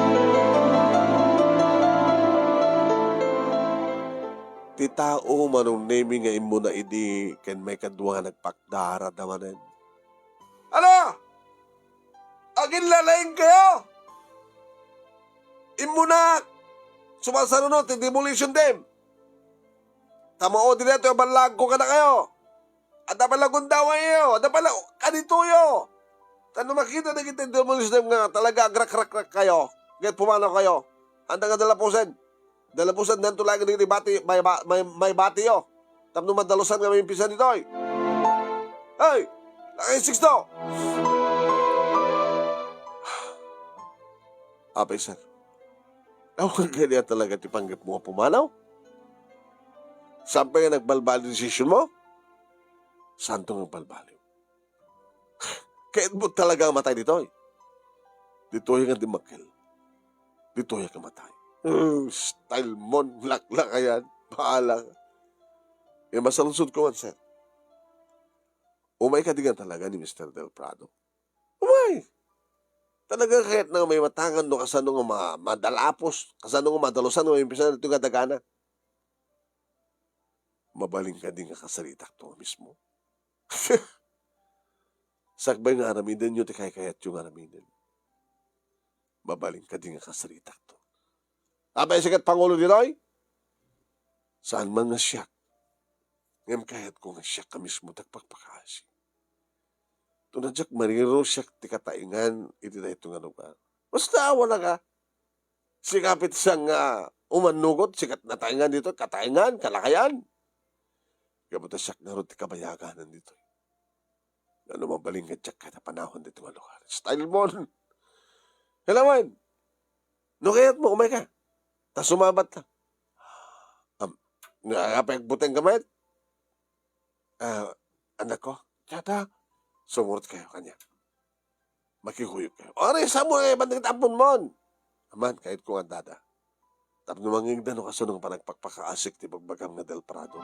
Ti tao, Manong Nemi, nga immuna idi ken maikadua nga nagpakdarada manen. Ano? Aginlalaing kayo? Immunak! Sumasaruno ti demolition team! Tamao di daytoy a ballagko kadakayo. Adda pala gundawayyo, adda pala kanitoyo. Ta no makita dagiti demolition nga talaga agrakrakrak kayo, ket pumanaw kayo. Anda nga dalapusen? Dalapusen, nanto laeng dagiti bati, may ba-, may, may batiyo. Tapno madalusan nga maimpisan ditoy. Hey! Lakay Sixto! Apay, sir. Awan kanian talaga ti panggepmo a pumanaw? Saan pay nga nagbalbaliw ti desisyon mo? Saanto nga agbalbaliw? Kayatmo talaga a matay ditoy? Ditoy nga dimmakkel. Ditoy nga matay. Uh, style mon, laklakayan. Bahala ka. Eh, masaludsodko man, sir. Umay kadi nga talaga ni Mister Del Prado? Umay! Talaga kayatna nga maimatangan no kasano nga ma-, madalapos, kasano nga madalusan nga maimpisan ditoy nga dagana. Mabalin kadi nga kasaritakto nga mismo? Sakbay nga aramidenyo ti kaykayatyo nga aramiden. Mabalin kadi nga kasaritakto? Apay, siak ti pangulo ditoy? Saan man nga siak. Ngem kayatko nga siak a mismo ti agpakpakaasi. Tuna diak mariro, siak ti kataengan iti daytoy nga lugar. Basta awan a ka. Siak a pitsa nga umannugot, siak ti nataengan ditoy, kataengan, kalakayan. Gapu ta siak ngarud ti kabayaganan ditoy. Ngano mabalin nga diak kayat a panawan ditoy nga lugar? Style mon. Kailangan. No kayatmo, umay ka. Ta sumabat ka. Am, nga, apay agbuteng ka met? Ah, anak ko, tiyata, sumurot kayo kanya. Makikuyog kayo. Aray, saan mo nga ibandang tapon mon? Aman, kayatko nga dada. Tapno mangngegda no kasano nga panagpakpakaasik ti bagbagam nga Del Prado.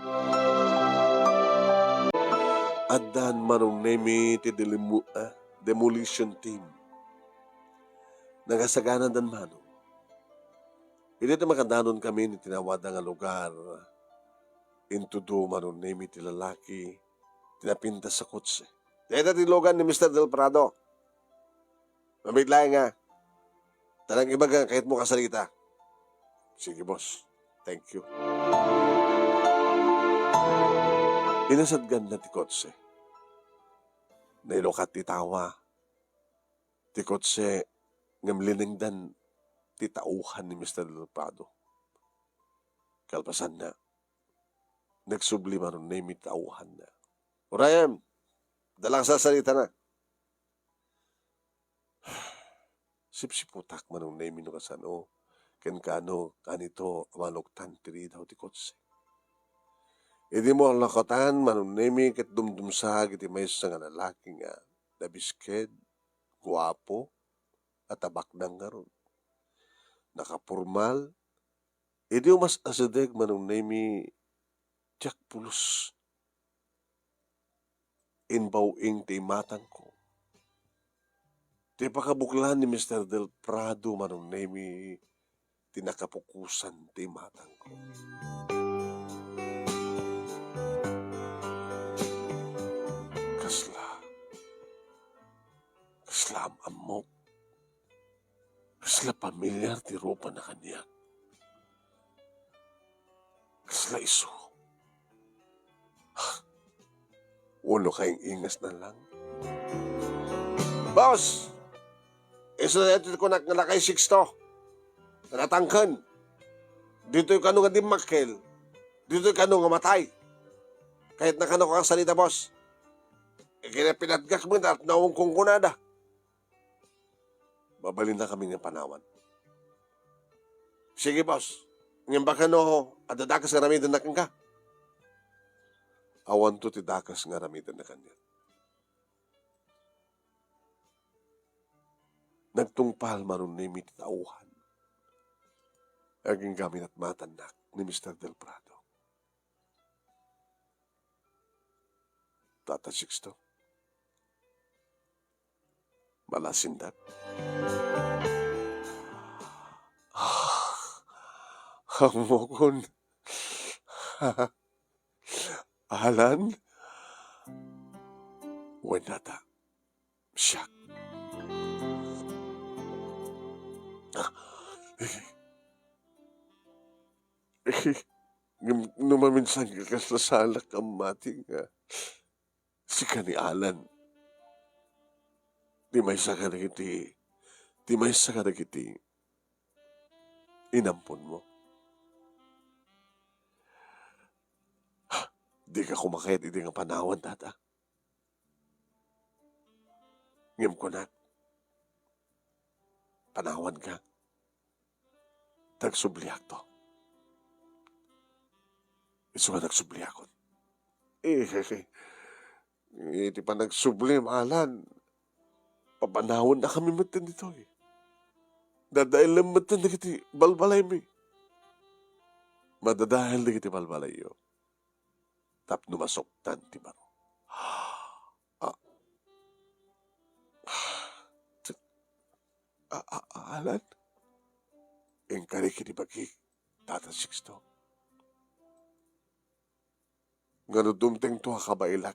Addan Manong Nemi ti delimu-, ah, demolition team. Nangasaganadan, Manong. Idi ti makadanon kami iti nawada nga lugar, intudo Manong Nemi ti lalaki ti napintas a kotse. Dayta ti lugan ni Mister Del Prado. Mamit laeng, ha. Ta nang ibaga nga kayatmo kasarita. Sige, boss. Thank you. Inasadganna ti kotse. Nailukat ti tawa ti kotse ngem linengdan ti tauhan ni Mister Del Prado. Kalpasanna, nagsubli Manong Nemi ti tauhanna. Urayem, dala nga sarsaritana. Sipsiputak Manong Nemi no kasano, ken kano kanito a maluktan ti ridaw ti kotse. Idi malukatan Manong Nemi ket dumdumsag iti maysa nga lalaki nga nabisked, guapo, a tabaknang ngarud. Nakapurmal, idi umas-asideg Manong Nemi, diak pulos. imbaw-ing ti imatangko. Ti pakabuklan ni Mister Del Prado Manong Nemi ti nakapukosan ti imatangko. Kasla, kasla am-ammok, kasla pamilyar ti rupana kaniak. Kasla isu. Wenno kaing-ingasna lang. Boss! Isu daytoy ti kunak nga lakay Sixto. Natangken. Ditoy kano nga dimmakkel. Ditoy kano nga matay. Kayatna kano nga agsalita, boss. Kinapinatgak met, naungkon kunada. Mabalinna kami nga panawan. Sige, boss. Ngem baka no, adda dakes nga aramidenna kenka? Awanto ti dakes nga aramidenna kaniak. Nagtungpal Manong Nemi ti tauhan. Agingga minatmatannak ni Mister Del Prado. Tata Sixto, malasindak. Ammokon. Alan? Wen, tata. Siak. Ngem no maminsan nga kasla salak a mati nga sika ni Alan. Ti maysa kadagiti, ti maysa kadagiti inamponmo. Dika koma kayat idi nga panawan, tata. Ngem kunak, panawanka. Nagsubliakto. Isu nga nagsubliakon. Eh, iti panagsublim, Alan, papanawennakami metten ditoy. Dadaelen metten dagiti balbalaymi. Madadael dagiti balbalayyo tapno masuktan ti baro. Ah. Ah, ah, Alan? Inkari kadi bagik, Tata Sixto. Ngano dumtengto a kabaelak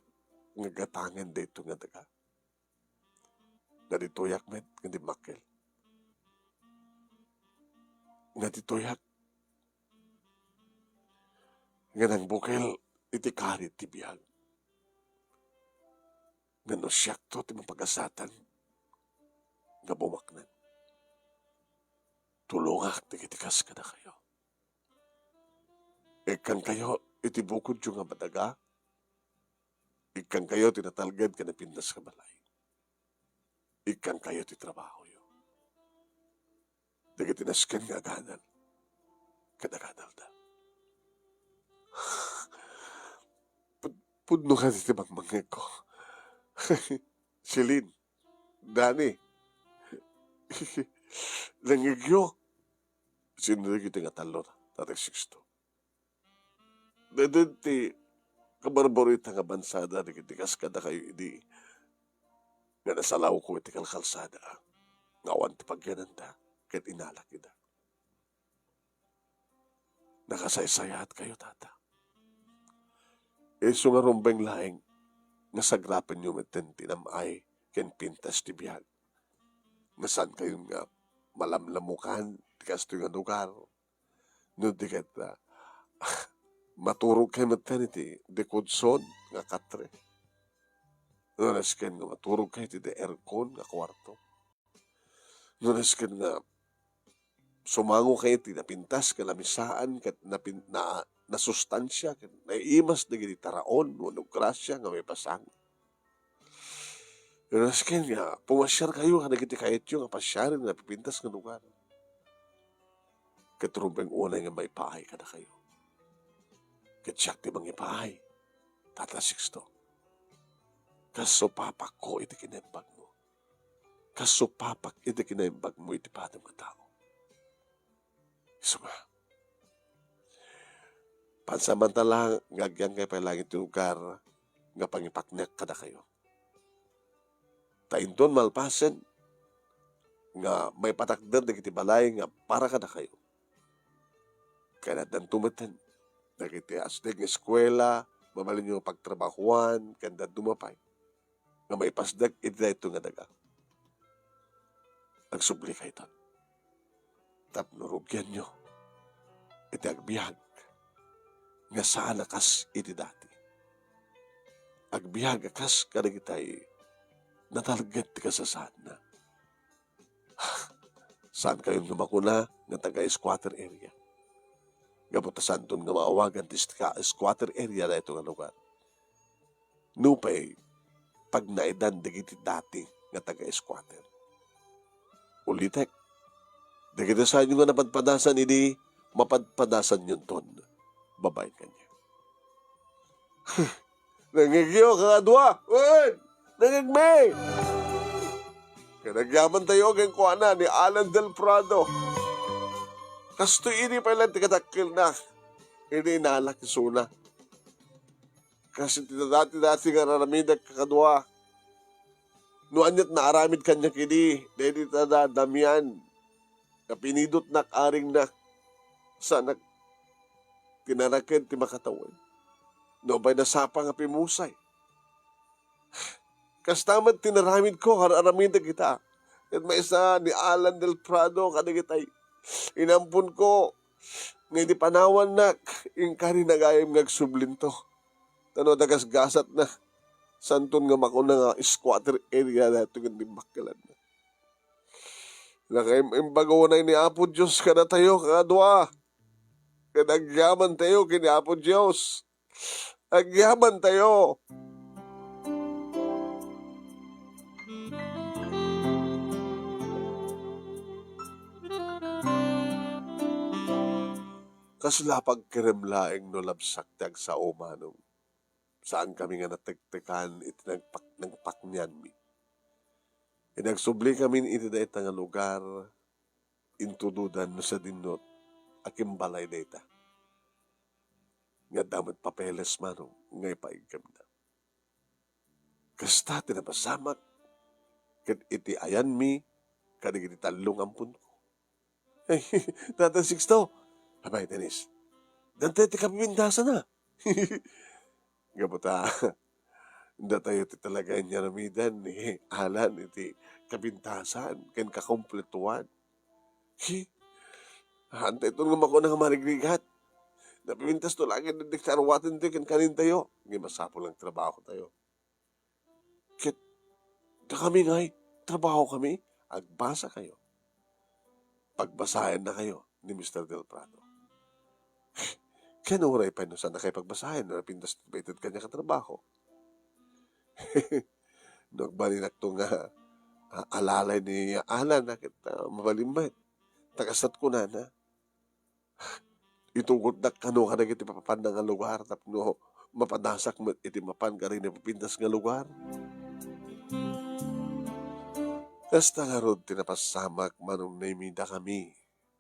nga gatangen daytoy nga daga? Nga ditoyak met nga dimmakkel. Nga ditoyak nga nangbukel iti karit ti biag. Nga no siakto ti mapagasatan nga bumaknang. Tulongak dagiti kas kadakayo. Ikkankayo iti bukodyo nga madaga. Ikkankayo ti natalged ken napintas nga balay. Ikkankayo ti trabahoyo. Dagiti nasken nga agadal ket agadalda. Pud-, pudno kadi ti mangmangngegko. Celine, Dani, nangngegyo. Sino dagiti nga tallo, Tatay Sixto? Daytoy ti kabarbarita nga bansada dagiti kas kadakayo idi nga nasalawko iti kalkalsada nga awan ti pagyananda ket inalak ida. Nakasaysayaatkayo, Tata. Isu nga rumbeng laeng nga sagrapenyo metten ti nam-ay ken pintas ti biag. Nga saankayon nga malamlamukan ti kastoy nga lugar. No di ket, ah, maturogkayo metten iti dikudson nga katre. No nasken nga maturogkayo iti di aircon nga kuarto. No nasken nga sumangokayo iti napintas ken namisaan ket napin-, na-, nasustansia ken naiimas dagiti taraon wenno grasia nga maipasango. Nasken nga pumasiarkayo kadagiti kayatyo nga pasiaren nga napipintas nga lugar. Ket rumbeng unay nga maipaay kadakayo. Ket siak ti mangipaay, Tata Sixto. Kas supapakko iti kinaimbagmo. Kas supapak iti kinaimbagmo iti padem nga tao. Isu nga, pansamantala nga agyangkay pay laeng iti lugar, nga pangipakniak kadakayo. Ta inton malpasen nga maipatakder dagiti balay nga para kadakayo, ken addanto metten dagiti asdeg nga eskuela, mabalinyo nga pagtrabahuan, ken dadduma pay nga maipasdek iti daytoy nga daga. Agsublikayton tapno rugianyo iti agbiag nga saan a kas iti dati. Agbiag a kas kadagitay natalged ti kasasaadna. Saankayon nga makuna nga taga-squatter area. Gapu ta saanton nga maawagan ti ska-, squatter area daytoy nga lugar. Nupay pagnaedan dagiti dati nga taga-squatter. Ulitek, dagiti saanyo nga napadpadasan idi mapadpadasanyonton babaen kaniak. Nangngegyo, kakadua! Wen! Nangngegmi! Ket agyamantayo kenkuana ni Alan Del Prado. Kastoy idi pay laeng ti kadakkelna idi inalak isuna. Kas iti dati-dati nga ar-aramidek, kakadua. No aniat naaramid kaniak idi, daydi ta da Damian, nga pinidotnak aringna, saanak tinaraked ti makatawen. Nupay nasapa nga pimusay. Kasta met ti naramidko, ar-aramidek ita. Ket maysa ni Alan Del Prado kadagitay inamponko nga idi panawannak, inkari nagayam nga agsublinto. Ta no adda gasgasatna, saanton nga makuna nga squatter area daytoy nga dimbakkelanna. Nakaim-imbaga unay ni Apo Dios kadatayo, kakadua. Ket agyamantayo ken ni Apo Dios. Agyamantayo. Kasla pagkirem laeng no labsak ti agsao, manong. Saankami nga natektekan iti nagpak-, nagpaknianmi. Idi agsublikamin iti dayta nga lugar, intudodan no sadino a kimbalay dayta. Nga adda met papeles, manong, nga ipaiggepda. Kasta ti napasamak ket iti ayanmi kadagiti tallo nga amponko. Ay, Tata Sixto, abay, Dennis, dantay ti kapipintasana. Gapu ta, datayo ti talaga nga aramidan ni Alan iti kapintasan ken kakumpletuan. Hi, haantayton nga makuna nga marigrigat. Napipintasto laeng ti aruaten ti ken kanintayo. Ngem masapul nga agtrabahotayo. Ket dakami ngay, trabahokami, agbasakayo. Pagbasaennakayo ni Mister Del Prado. Ken uray pay no saannakayo pagbasaen, no napintas ti maited kaniak a trabaho. No agbalinakto nga, a-, alalay ni Alan, a ket, ah, mabalin met. Ta kasto't kunana, itugotdak kano kadagiti papanna nga lugar tapno mapadasak met iti mapan kadagiti napipintas nga lugar. Kasta ngarud ti napasamak, Manong Nemy, dakami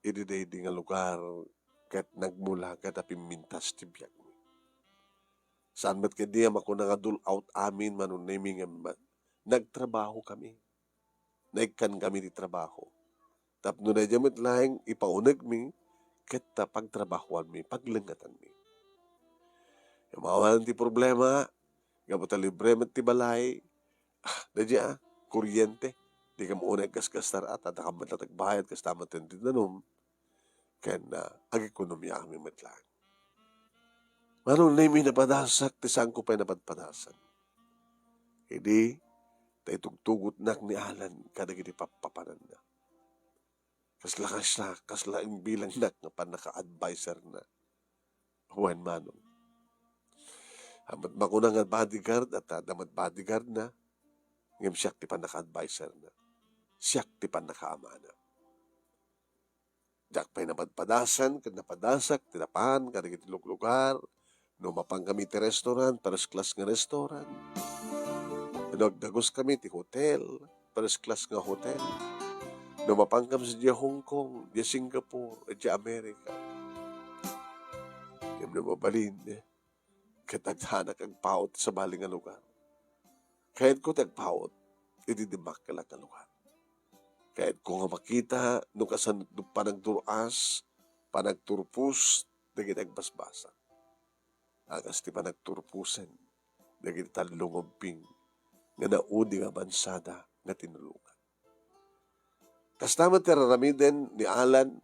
iti daydi nga lugar ket nagmula ket napimmintas ti biagmi. Saan met ketdi a makuna nga dul-out amin, Manong Nemy, ngem nagtrabahokami. Naikkankami ti trabaho. Tapno daydiay met laeng ipaunegmi ket ta pagtrabahoanmi, paglengetanmi. Ngem awan ti problema, gapu ta libre met ti balay. Ah, daydiay, ah, kuryente. Dikam unay gasgastar a, ta dakam met laeng agbayad, kasta met ti danum. Ken, ah, agekonomiakami met laeng. Manong Nemy, napadasak ti saanko pay napadpadasan. Idi, ta itugtugotnak ni Alan kadagiti pappapananna. Kasla, kasla, kasla imbilangnak nga pannaka-adviserna. Wen, Manong. Amet makuna nga bodyguard, at adda met bodyguardna, ngem siak ti pannaka-adviserna. Siak ti pannakaamana. Diak pay napadpadasan ken napadasak ti napan kadagiti luglugar. No mapankami ti restaurant, first class nga restaurant. No agdaguskami ti hotel, first class nga hotel. No mapankami sadiay Hong Kong, diay Singapore, diay America. Ngem no mabalin, ket agdanak agpaut ti sabali nga lugar. Kayatko ti agpaut iti dimmakkelak nga lugar. Kayatko nga makita no kasano panagdur-as, panagturpos dagiti agbasbasa. A kas ti panagturposen dagiti tallo nga ubbing nga naudi nga bansada nga tinulongan. Kasta met ti ar-aramiden ni Alan,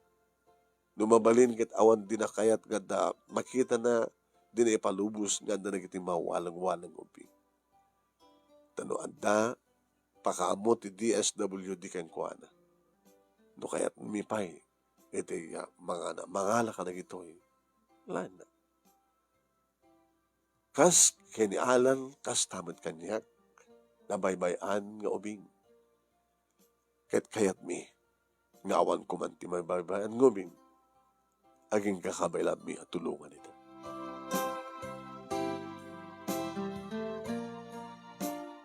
no mabalin ket awan dina kayat nga adda makitana, dina ipalubos nga adda dagiti mawaleng-waleng nga ubbing. Ta no adda, pakaammo ti D S W D kenkuana. No kayatmi pay iti, ah, mangana, mangala kadagitoy, laenna. Kas ken ni Alan, kasta met kaniak, nabaybay-an nga ubing. Ket kayatmi nga awan koman ti mabaybay-an nga ubing, agingga kabaelanmi a tulongan ida.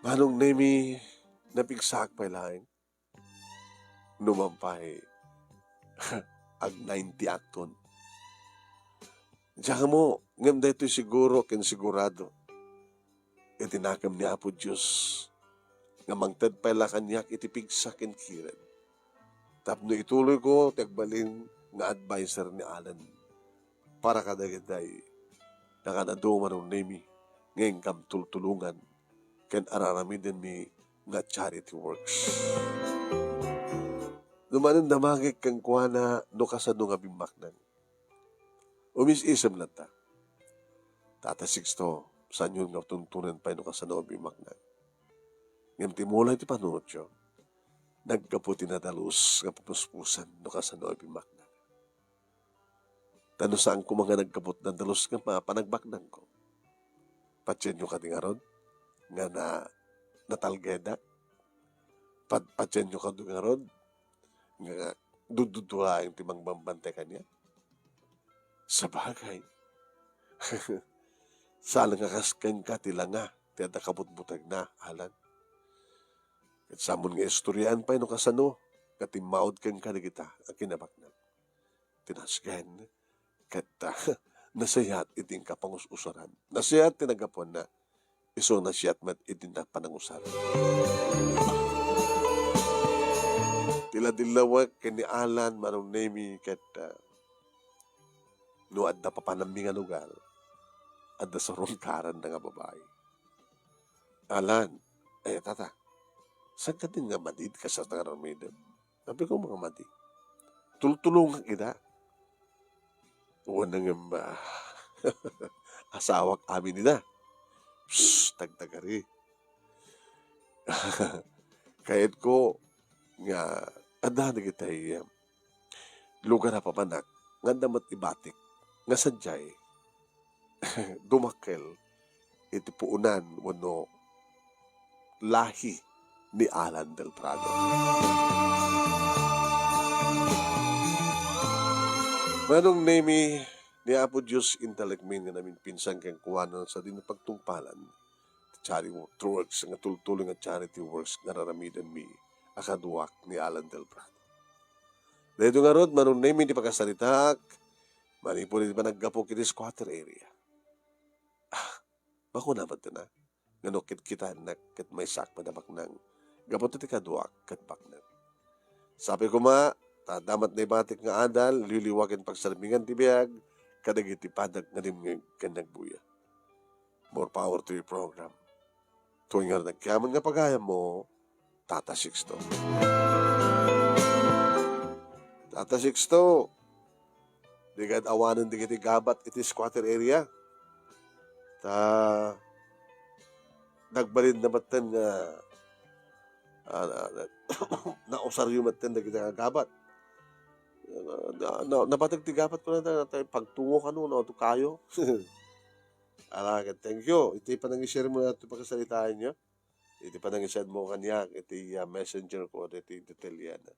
Manong Nemi, napigsaak pay laeng. Numan pay, ag-ninety akton. Diak ammo, ngem daytoy siguro ken sigurado iti nakem ni Apo Dios nga mangted pay la kaniak iti pigsa ken kired tapno ituloyko ti agbalin nga adviser ni Alan para kadagitay nga kanado, Manong Nemi, nga inkam tultulongan ken ar-aramidenmi nga charity works. Numan damagek kenkuana no kasano nga bimmaknang. Umis-isem latta. Tata Sixto, saanyon nga tuntunen pay no kasano nga bimmaknang. Ngem ti mulay ti panunotyo, naggapu ti nadalus nga pamuspusan no kasano nga bimmaknang. Ta no saan koma nga naggapu ti nadalus nga pa-, panagbaknangko, patienyo kadi ngarud nga na-, natalgedak? Pat-, patienyo kadi ngarud nga dududuaeng ti mangbambantay kaniak? Sabagay, saan nga kas kenka ti langa ti adda kabutbutegna, Alan. Ket saanmon nga istoriaan pay no kasano nga timmaud kenka dagita a kinabaknang. Ti nasken, ket, ah, nasayaat iti inka pangus-usaran. Nasayaat ti naggapuanna, isu nasayaat met iti inka panangusar. Ti ladillawek ken ni Alan, Manong Nemi, ket, ah, no adda papanammi nga lugar, adda sarungkaranna nga babai. Alan, eh, tata, saan kadin nga madi ti kasta nga aramidem? Sabi ko, mga madi. Tultulongak ida. Wen ngem, ah, asawak amin ida. Psst, tagtagari. Kayatko nga adda dagitay, ah, lugar a papanak nga adda met ibatik nga sadiay dumakkel iti puonan wenno lahi ni Alan del Prado. Manong Nemi, ni Apo Dios intalekmin nga naminpinsan kenkuana sa din pagtungpalan ti charity works nga tultuloy nga charity works nga raramidenmi a kaduak ni Alan del Prado. Daytoy ngarud, Manong Nemi, ti pakasaritaak manipud iti panaggapok iti squatter area. Ah, bakuna met dina nga no kitkitaennak ket maysaak met a baknang gapu ti kaduak ket baknang. Sapay koma, ta adda met naibatik nga adal, liwliwa ken pagsarbingan ti biag kadagiti padak nga dimngeg ken nagbuya. More power to your program. Tuay nga nagkiaman nga pagayammo, Tata Sixto. Tata Sixto, di gad awanen dagiti gabat iti squatter area. Ta nagbalin na metten nga, ah, na, na, nausaryo metten dagiti nga gabat. Na, na, na, napateg ti gabat ko na, na, na, pagtungo kano, no, to kayo. Ala, thank you. Iti panangisir mo na ito pagkasalitaan niyo. Iti panangisir mo kaniak, iti, ah, messenger ko, iti detalye na.